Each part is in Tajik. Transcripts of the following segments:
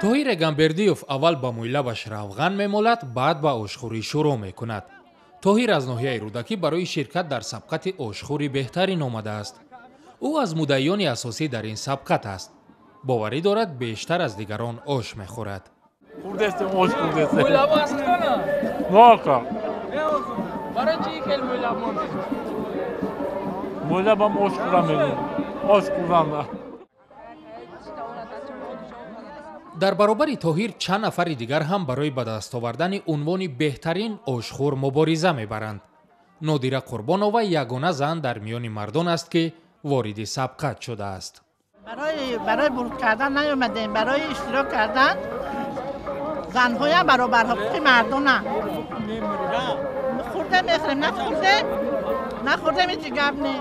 Тоҳир Эгамбердиев аввал ба мӯйлабаш равған мемолад, баъд ба ошхӯрӣ шурӯъ мекунад. Тоҳир аз ноҳияи Рӯдакӣ барои ширкат дар сабқати ошхӯри беҳтарин омадааст. Ӯ аз муддаиёни асосӣ дар ин сабқат аст. Боварӣ дорад, бештар аз дигарон ош мехӯрад. Хӯрдестем, ош хӯрдестем. Мӯйлаб аз хона? Нока. Барои чӣ хел мӯйлаб мондед? Мӯйлабам ош хӯрам мегӯям. Ош хӯрам. Дар баробари Тоҳир чанд нафари дигар ҳам барои ба даст овардани унвони беҳтарин ошхӯр мубориза мебаранд. Нодира Қурбонова ягона зан дар миёни мардон аст, ки вориди сабқат шудааст. Барои бурд кардан наёмадем, барои иштирок кардан. Занҳоям баробар ҳуқуқи мардонанд. Хӯрда мехӯрем, нахӯрдем, нахӯрдем, ҳеҷ гап не.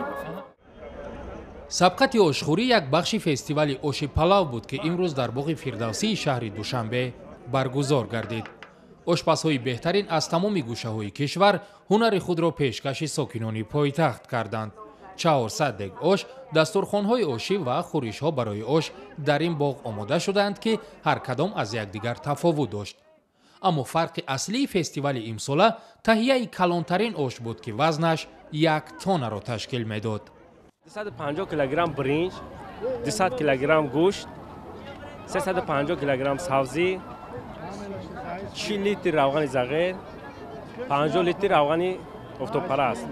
Сабқати ошхӯрӣ як бахши фестивали оши палав буд, ки имрӯз дар боғи Фирдавсии шаҳри Душанбе баргузор гардид. Ошпазҳои беҳтарин аз тамоми гӯшаҳои кишвар ҳунари худро пешкаши сокинони пойтахт карданд. 400 дег ош, дастурхонҳои ошӣ ва хӯришҳо барои ош дар ин боғ омода шудаанд, ки ҳар кадом аз якдигар тафовут дошт. Аммо фарқи аслии фестивали имсола таҳияи калонтарин ош буд, ки вазнаш 1 тоннаро ташкил медод. 250 килограмм биринҷ, 200 килограмм гӯшт, 350 килограмм сабзӣ, 40 литр равғани зағир, 50 литр равғани офтобпараст,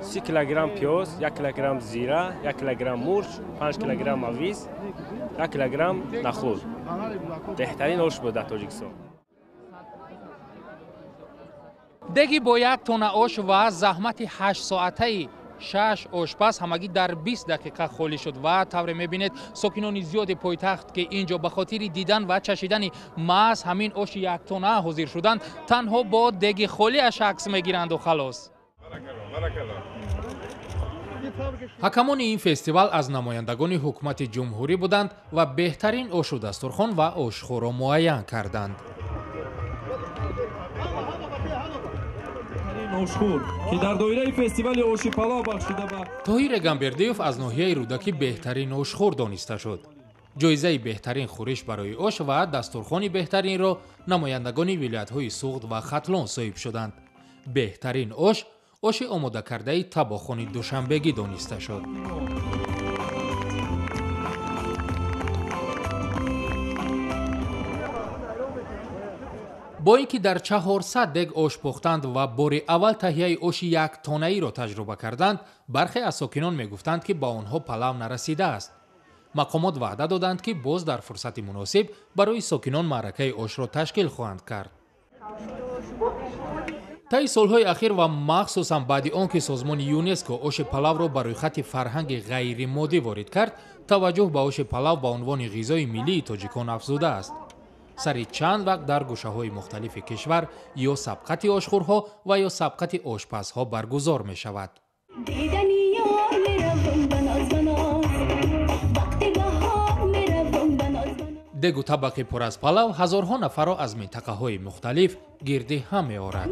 30 килограмм пиёз, 1 килограмм зира, 1 килограмм мурч, 5 килограмм мавиз, 1 килограмм нахӯд. Беҳтарин ош буд дар Тоҷикистон. Деги бо 1 тонна ош ва заҳмати 8 соатаи 6 ошпаз ҳамагӣ дар 20 дақиқа холӣ шуд ва тавре мебинед, сокинони зиёди пойтахт, ки ин ҷо ба хотири дидан ва чашидани маҳз ҳамин оши 1 тонна ҳозир шуданд, танҳо бо деги холиаш акс мегиранду халос. Ҳакамони ин фестивал аз намояндагони ҳукумати ҷумҳурӣ буданд ва беҳтарин ошу дастурхон ва ошхӯрро муайян карданд. Ошхӯр, ки дар доираи фестивали оши палав бахшида ба Тоҳир Эгамбердиев аз ноҳияи Рӯдакӣ беҳтарин ошхӯр дониста шуд. Ҷоизаи беҳтарин хӯриш барои ош ва дастурхони беҳтаринро намояндагони вилоятҳои Суғд ва Хатлон соҳиб шуданд. Беҳтарин ош оши омодакардаи табохони душанбегӣ дониста шуд. Бо ин ки дар 400 дег ош пухтанд ва бори аввал таҳияи оши 1 тоннаиро таҷруба карданд, бархе аз сокинон мегуфтанд, ки ба онҳо палав нарасидааст. Мақомот ваъда доданд, ки боз дар фурсати муносиб барои сокинон маъракаи ошро ташкил хоҳанд кард. Таи солҳои ахир ва махсусан баъди он ки созмони ЮНЕСКО оши палавро ба рӯйхати фарҳанги ғайримоддӣ ворид кард, таваҷҷӯҳ ба оши палав ба унвони ғизои миллии тоҷикон афзудааст. Сари чанд вақт дар гӯшаҳои мухталифи кишвар ё сабқати ошхӯрҳо ва ё сабқати ошпазҳо баргузор мешавад. Дегу табақи пур аз палав ҳазорҳо нафарро аз минтақаҳои мухталиф гирди ҳам меорад.